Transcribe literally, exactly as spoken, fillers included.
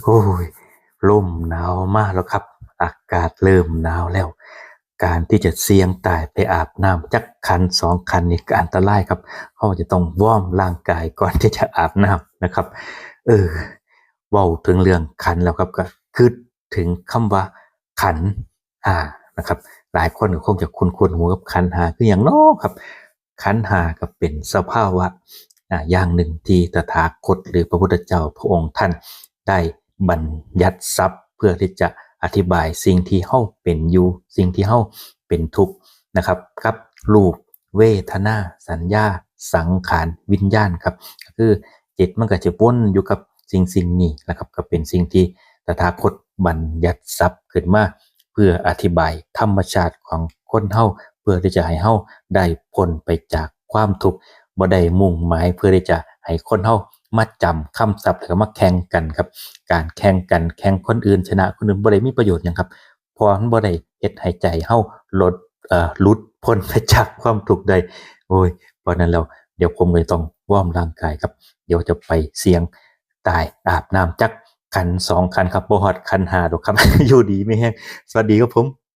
โอ้ย ลมหนาวมาแล้วครับ อากาศเริ่มหนาวแล้ว การที่จะเสี่ยงตายไปอาบน้ำจักขันสองขันนี่ก็อันตรายครับ เราจะต้องวอร์มร่างกายก่อนที่จะอาบน้ำนะครับ เออ เว้าถึงเรื่องขันแล้วครับ ก็คิดถึงคำว่าขันห้านะครับ หลายคนก็คงจะคุ้นๆหูกับขันห้าคืออย่างน้อครับ ขันห้าก็เป็นสภาวะ อ่า อย่างหนึ่งที่ตถาคตหรือพระพุทธเจ้าพระองค์ท่านได้บัญญัติศัพท์ เพื่อที่จะอธิบายสิ่งที่เฮาเป็นอยู่ สิ่งที่เฮาเป็นทุกข์นะครับ กับรูป เวทนา สัญญา สังขาร วิญญาณครับ ก็คือจิตมันก็จะวนอยู่กับสิ่งสิ่งนี้นะครับ ก็เป็นสิ่งที่ตถาคตบัญญัติศัพท์ขึ้นมา เพื่ออธิบายธรรมชาติของคนเฮา เพื่อที่จะให้เฮาได้พ้นไปจากความทุกข์ บ่ได้มุ่งหมายเพื่อที่จะให้คนเฮามาจำคำศัพท์แล้วก็มาแข่งกันครับ การแข่งกัน แข่งคนอื่นชนะคนอื่น บ่ได้มีประโยชน์หยังครับ เพราะมันบ่ได้เฮ็ดให้ใจเฮาหลุด เอ่อ หลุดพ้นไปจากความทุกข์ได้ โอ้ย เพราะนั้นแล้ว เดี๋ยวผมก็ต้องวอร์มร่างกายครับ เดี๋ยวจะไปเสี่ยงตายอาบน้ำจักขันสองขันครับ บ่ฮอดขันห้าดอกครับ อยู่ดีมีแฮง สวัสดีครับผม